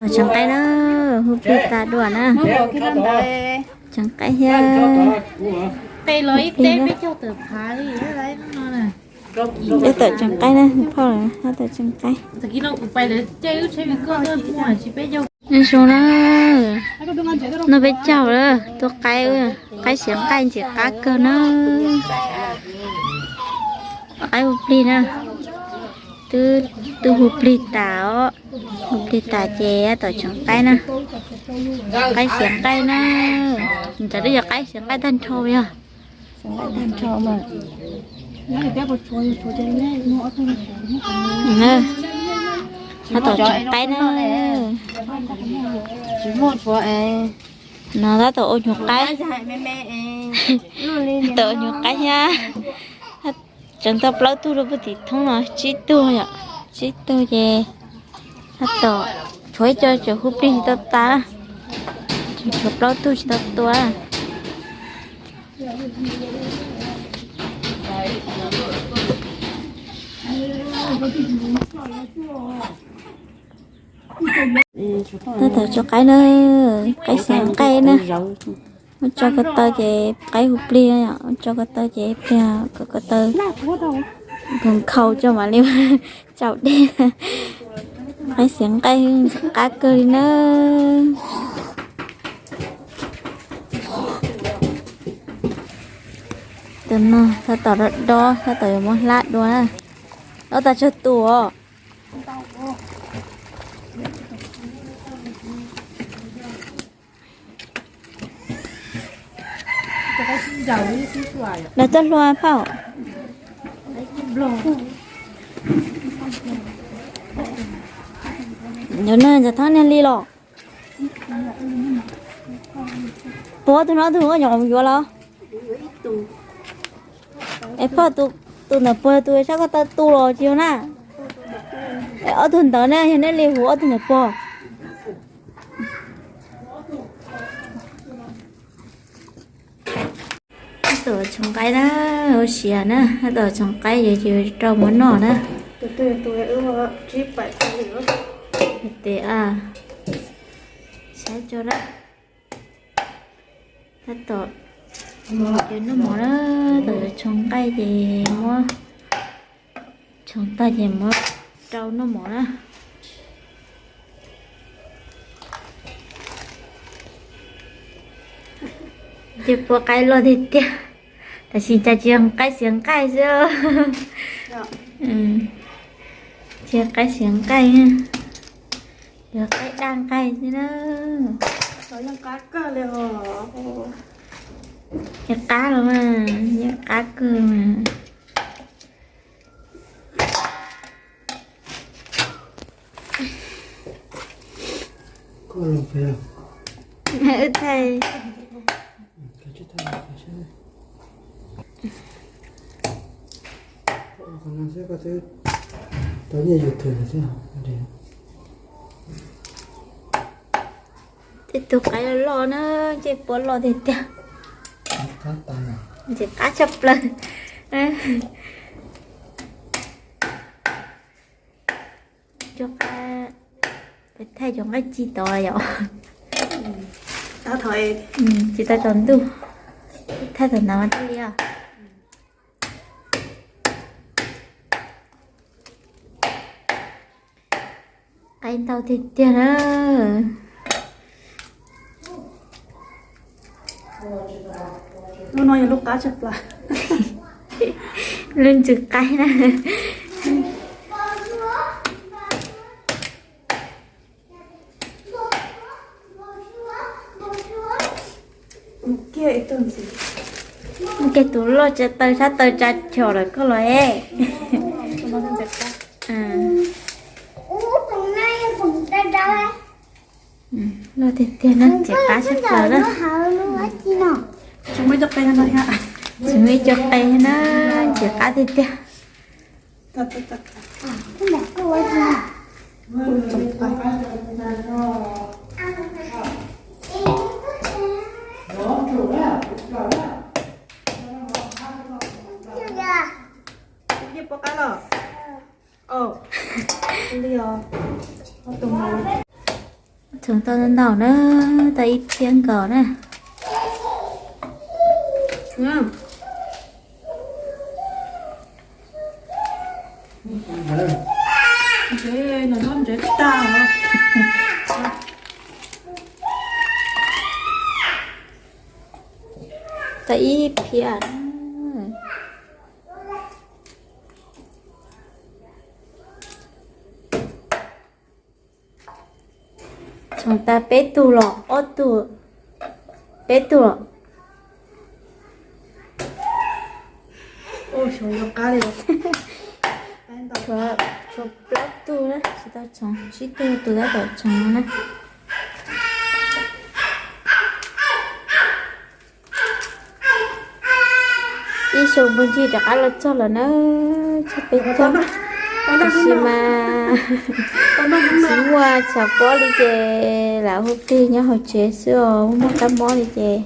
Tseev qaib na, hu plig tas dua na. Tseev qaib thiab. Tab tom tseev qaib na, phauj, tab tom tseev qaib. Zoo na, noj peb caug lawm, tua qaib, qaib siav nqaij ntxim qab kawg na. Qaib hu plig na, twb, twb hu plig tas os, hu plig tas ces tab tom tseev qaib na. Qaib siav nqaij na, ntshe twb yog qaib siav nqaij tag nrho yog. Tab tom tseev qaib na. No tab tom ua nyuag qaib. Tab tom ua nyuag qaib thiab. Tseev tau plaub tug rau puag tim thoob no, tsib tug yom, tsib tug ces tab tom tshuav ib co tseem hu plig tsis tau tas, tshuav plaub tug tsis tau tua. Tab tom tso qaib na, qaib siav nqaij na. Muab tso ko taw ces qaib hu plig, muab tso ko taw ces plig, ko taw nkaus nkaus tso mam li tsaus dej. Qaib siav nqaij qab kawg li na. Tus no tab tom dob dob, tab tom yuav muab hlab dua na. Dob tas tsawg tus os? Los coj hlua phauj. Yog no Ntxawm Thab niag li los. Puas ob tug no ob tug koj nyuam qhuav yuav los? Es phauj, tus ntawm puag tus sab ko taw tu los tsis yog na? Ob tug ntawd na yog neb li hu ob tug ntawm puag. Tab tom txhoov qaib na, ua siav na, tab tom txhoov qaib ces rau mov noj na. Tes a, saib tso na. Tab tom noj mov na, tab tom txhoov qaib ces muab txhoov tag ces muab rau noj mov na. Ces puas qaib loj tiag tiag, tab sis cas tsis yog qaib siav nqaij xwb. Tsis yog qaib siav nqaij, yog qaib daj nqaij xwb na. Yeej qab los mas, yeej qab kawg mas. Wb thaij. Tej tug qaib loj loj na, ntsej puab loj tiag tiag. Ntxim qab tshaj plaws. Cov qaib, peb thaij cov nqaij ci tod yom. Tsis tau tsaus ntuj, thaij thaum ntawd mas thaij li os. Qaib ntau tiag tiag na. Lub no yog lub qab tshaj plaws. Lub ntsws qaib na. Mus kiag tus loj tsa taw sab taw tsa chom lawm koj los es. Loj tiag tiag na, ntxim qab tshaj plaws na. Tsis muaj ib co qe na, ntxim qab tiag tiag. Yeej pom qab los. Li os, ob tug no. Tau ntau na, tau ib phiab nkaus na. Tau ib phiab. Tshoov tas peb tug los ob tug, peb tug los? Tshuav plaub tug na, tsis tau tshoov, tsib tug tus tab tom tshoov no na. Ib xyoo puag ncig rov qab los txog lawm na, txog peb caug. Tab sis mas tsis muaj tshav pob li ces lam hu tig nyob hauv tsev xwb os, muaj kab mob li ces.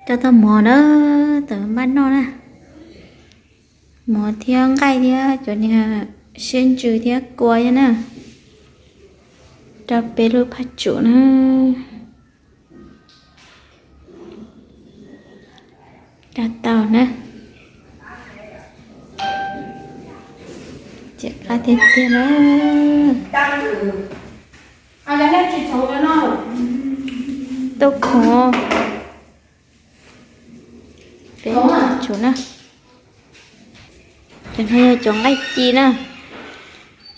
Rau tau mov na, tawm npaj noj na. Mov thiab nqaij thiab cov niag siab ntsws thiab kua thiab na. Rau peb lub phaj tsum na. Rau tau na. Tseem qab tiag tiag na. Tuaj khoov peb phaj tsum na. Cov no yog cov nqaij ci na.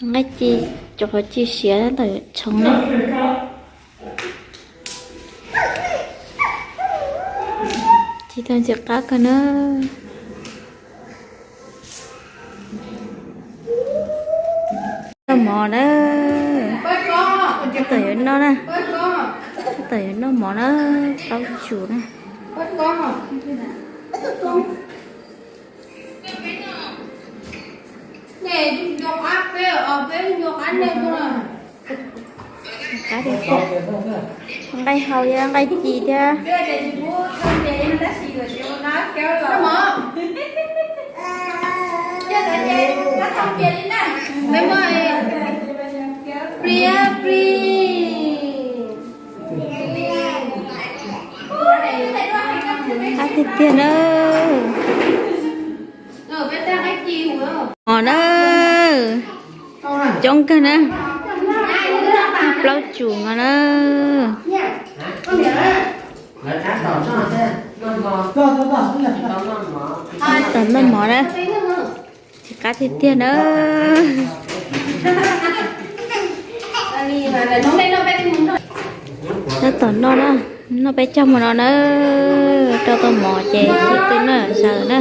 Nqaij ci, cov qhov ci siav tab tom tshoov na. Ci tau ntxim qab kawg na. Noj mov na. Tab tom yuav noj na. Tab tom yuav noj mov na. Plaub tsum na. Qab tiag tiag. Nqaij hau thiab nqaij ci thiab. Qab tiag tiag na. Mov na. Coob kawg na. Plaub tsum no na. Tab tom noj mov na. Tsis qab tiag tiag na. Tab tom noj na. Noj peb caug hmo no na. Rau tau mov ces tib tug na, sawv na.